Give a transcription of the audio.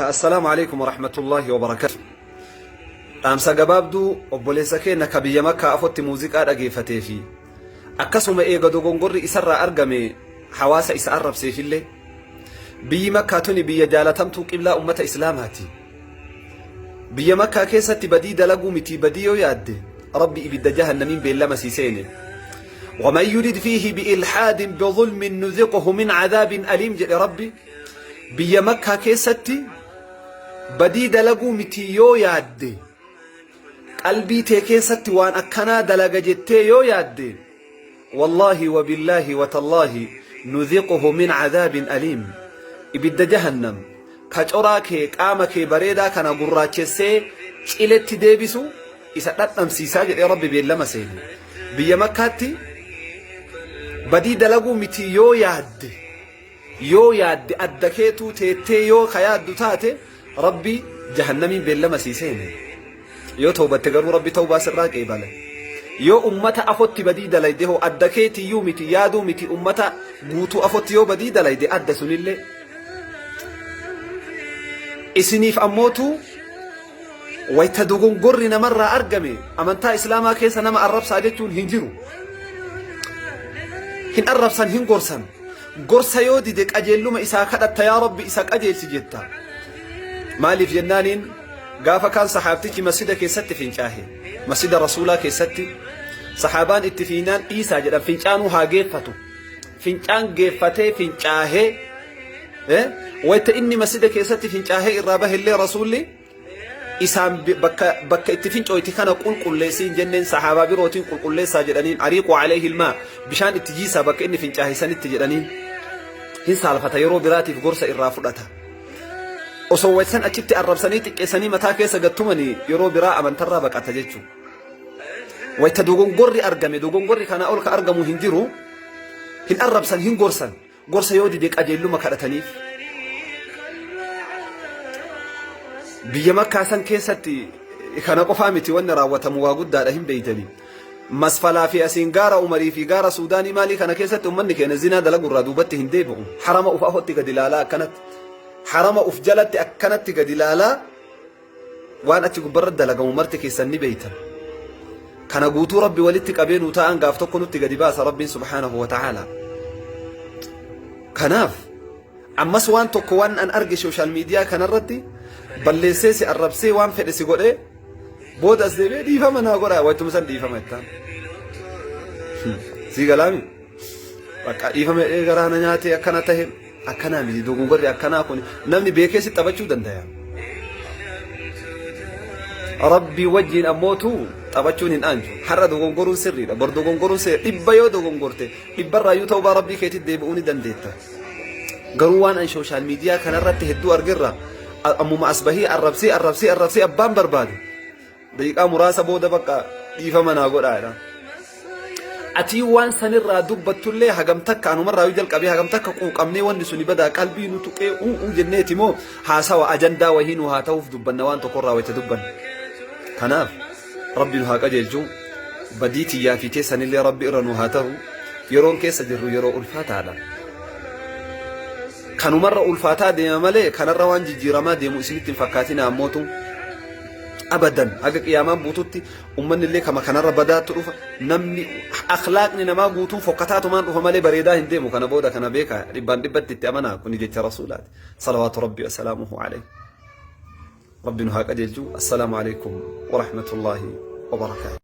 Assalaamu alaikum warahmatullaahi wabarakaatu. Dhaamsa gabaabduu obboleessa keenya ka biyya Makkaa afotti muuziqaa dhageeffatee fi akkasuma eega dogongorri isarraa argame hawaasa isa arrabseefillee biyyi Makkaa tuni biyya jaalatamtuu qiblaa ummata Islaamaati. Biyya Makkaa keessatti badii dalaguu miti badii yoo yaadde Rabbi ibidda jahannamiin beellama sii seene. ومن يرد فيه بإلحاد بظلم نذقه من عذاب أليم jedhe Rabbi. Biyya Makkaa keessatti badii dalaguu miti yoo yaadde, qalbii tee keessatti waan akkanaa dalaga jettee yoo yaadde, wallaahi wabillaahi watallaahi nudhiquhu min cadaabin aliim, ibidda jahannam ka coraa kee qaama kee bareedaa kana gurraachessee ciletti deebisu isa dhadhamsiisaa jedhee Rabbi beellama seene. Biyya Makkaatti badii dalaguu miti yoo yaadde, Yoo yaadde adda keetuu teettee yoo ka yaaddu taate Rabbi jahannamiin beellama sii seene. Yoo tawbatte garuu Rabbi tawbaa sirraa qeebala. Yoo ummata afotti badii dalayde hoo adda keetiyyuu miti yaaduu miti ummata guutuu afotti yoo badii dalayde adda sunillee. Isiniif ammootu wayta dogongorri namarraa argame amantaa Islaamaa keessa nama arrabsaa jechuun hin jiru. Hin arrabsan hin gorsan. Gorsa yoo dide qajeelluma isaa kadhatta yaa Rabbi isa qajeelchi jetta. Maaliif jennaaniin gaafa kaan sahaabtichi masjida keessatti fincaahe. Masjida Rasuulaa keessatti sahaabaan itti fiinaan dhiisaa jedhan fincaanuu haa geeffatu. Fincaan geeffatee fincaahee wayta inni masjida keessatti fincaahee irraa bahellee Rasuulli isaan bakka bakka itti fincooyti kana qulqulleessi hin jenneen, sahaabaa birootiin qulqulleessaa jedhaniin, ariiqu alayhi ilmaa, bishaan itti jiisaa bakka inni fincaahe sanitti jedhaniin. Hin saalfata, yeroo biraatiif gorsa irraa fudhata. Osoo waysan achitti arrabsanii xiqqeessanii mataa keessa gattumanii yeroo biraa amantarraa baqata jechuudha. Wayta dogongorri argame, dogongorri kanaa ol ka argamu hin jiru, hin arrabsan, hin gorsan. Gorsa yoo dide qajeelluma kadhataniif. Biyya Makkaa san keessatti kana qofaa miti wanni raawwatamu, waa guddaadha hin beeytanii. Masfalaa fi asiin gaara Umarii fi gaara Suudaanii maalii kana keessatti ummanni keenya zinaa dalagurraa duubatti hin deebi'u. Harama uf afotti gadi ilaalaa akkanatti. Harama uf jalatti akkanatti gadi ilaalaa waan achi gubbarra dalagamu marti keessan ni beeytan. Kana guutuu Rabbi walitti qabee nu taa'an gaaf tokko nutti gadi baasa Rabbiin subhaanahu wa ta'aala. Kanaaf ammas waan tokko waan an arge sooshaal miidiyaa kanarratti balleessee si arrabsee waan fedhe si godhee booda as deebi'ee dhiifama naa godhaa waytuma san dhiifama jettaan. Sii galaami? Bakka dhiifama jedhee garaa na nyaatee akkana tahe. Akkanaa miti dogongorri akkanaa kun namni beekee si taphachuu dandaya. Rabbii wajjin ammootu taphachuun hin aanju. Har'a dogongoruun sirriidha. Bor dogongoruun sirriidha. Dhibba yoo dogongorte dhibbarraayyuu ta'uu Rabbii keetti deebi'uu ni dandeetta. Garuu waan an sooshaal miidiyaa kanarratti hedduu argirra ammuma as bahii arrabsee arrabsee arrabsee abbaan barbaade. Daqiiqaa muraasa booda bakka dhiifama naa godhaa jedha. Atii waan sanirraa dubbattullee hagam takka anumarraa yoo jalqabee hagam takka quuqamnee wanni suni badaa qalbii nu tuqee uu uu jenneeti moo haasawa ajandaa wahii nu haa ta'uuf dubbanna waan tokkorraa wayita dubbanna. Kanaaf Rabbi nu haa qajeelchu, badii tiyyaa fi teessanillee Rabbi irra nu haa ta'u. Yeroon keessa jirru yeroo ulfaataadha. Kanumarra ulfaataa deema malee kanarra waan jijjiiramaa deemu isinitti hin fakkaatina ammootu. Abadan haga qiyaamaan buututti ummanni illee kama kanarra badaattu dhufa. Namni akhlaaqni namaa guutuun fokkataatumaan dhufa malee bareedaa hin deemu kana booda. Kana beeka, dhibbaan dhibbatti itti amanaa. Kuni jecha Rasuulaati, salawaatu Rabbi wasalaamuhu alayhi. Rabbi nu haa qajeelchu. Assalaamu alaikum warahmatullaahi wabarakaatu.